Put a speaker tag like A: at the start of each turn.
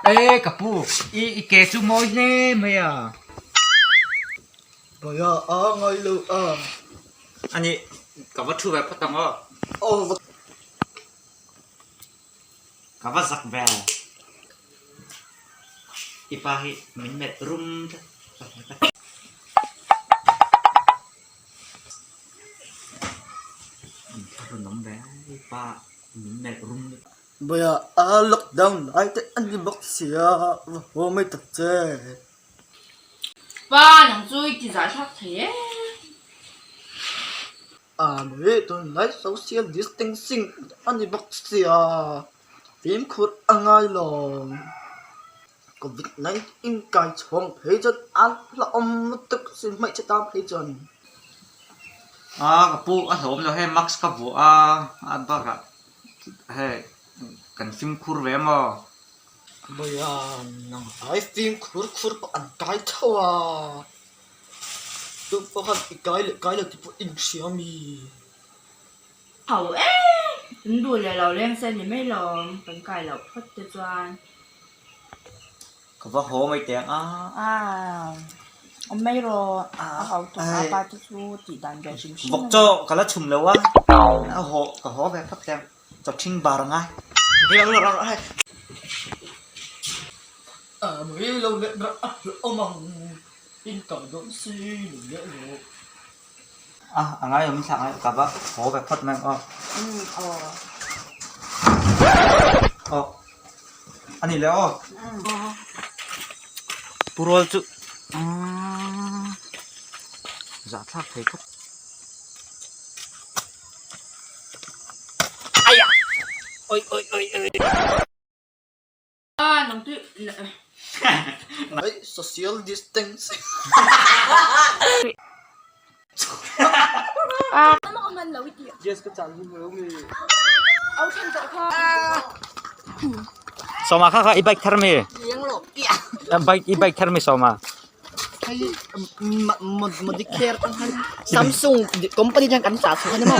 A: E ka pu, i i ke chu mawi hle mai a.
B: Baya a ngai lo a.
A: Ani, ka va thu ve phawt ang aw.
B: Aw va.
A: Ka va zak ve. I pa hi min melh rum tlat. Inthlahrun awm ve i pa min melh rum tlat.
B: Baya a lockdown lai te a ni bawk sia, va haw mai tak che.
C: Pa nang chu i ti zah thlak thei e.
B: A mai tunlai social distancing a ni bawk sia, fimkhur a ngai lo. Covid 19 kai chhawng phei chuan a hlauhawm lutuk sin hmeichhe tan phei chuan.
A: A ka pu a hlauhawm lo hei mask ka vuah a, a bakah hei kan fimkhur ve maw.
B: Bawia nang ai fimkhur khur pawh an kai tho a, tu pawh khan i kai leh kai lo tih pawh in hria mi.
C: Ho e, in duh leh lo leng se ni mai lo, kan kai loh phawt te chuan.
A: Ka va haw mai teh ang a.
C: A, awm mai rawh, a ho tuk a pa te chu tih dan ve hrim hrim a ni.
A: Vawk chaw ka la chhum lo a, a haw ka haw ve phawt teh ang. Chaw ṭhing bar ngai.
B: A mai lo leh rak a hlauhawm ang, in kai dawn si lo leh rawh.
A: A a ngai awm thlak ngai ka va haw ve phawt mai ang aw.
C: Umm aw.
A: Aw a ni le aw. Pu rual chu umm zahthlak thei khawp. Oi oi oi oi.
C: A nang tu
B: Ai social distancing.
A: Sawma kha kha i bike thar mi? Bike i bike thar mi Sawma?
B: Hei Modicare Samsung company hian kan chah chhuak a ni maw?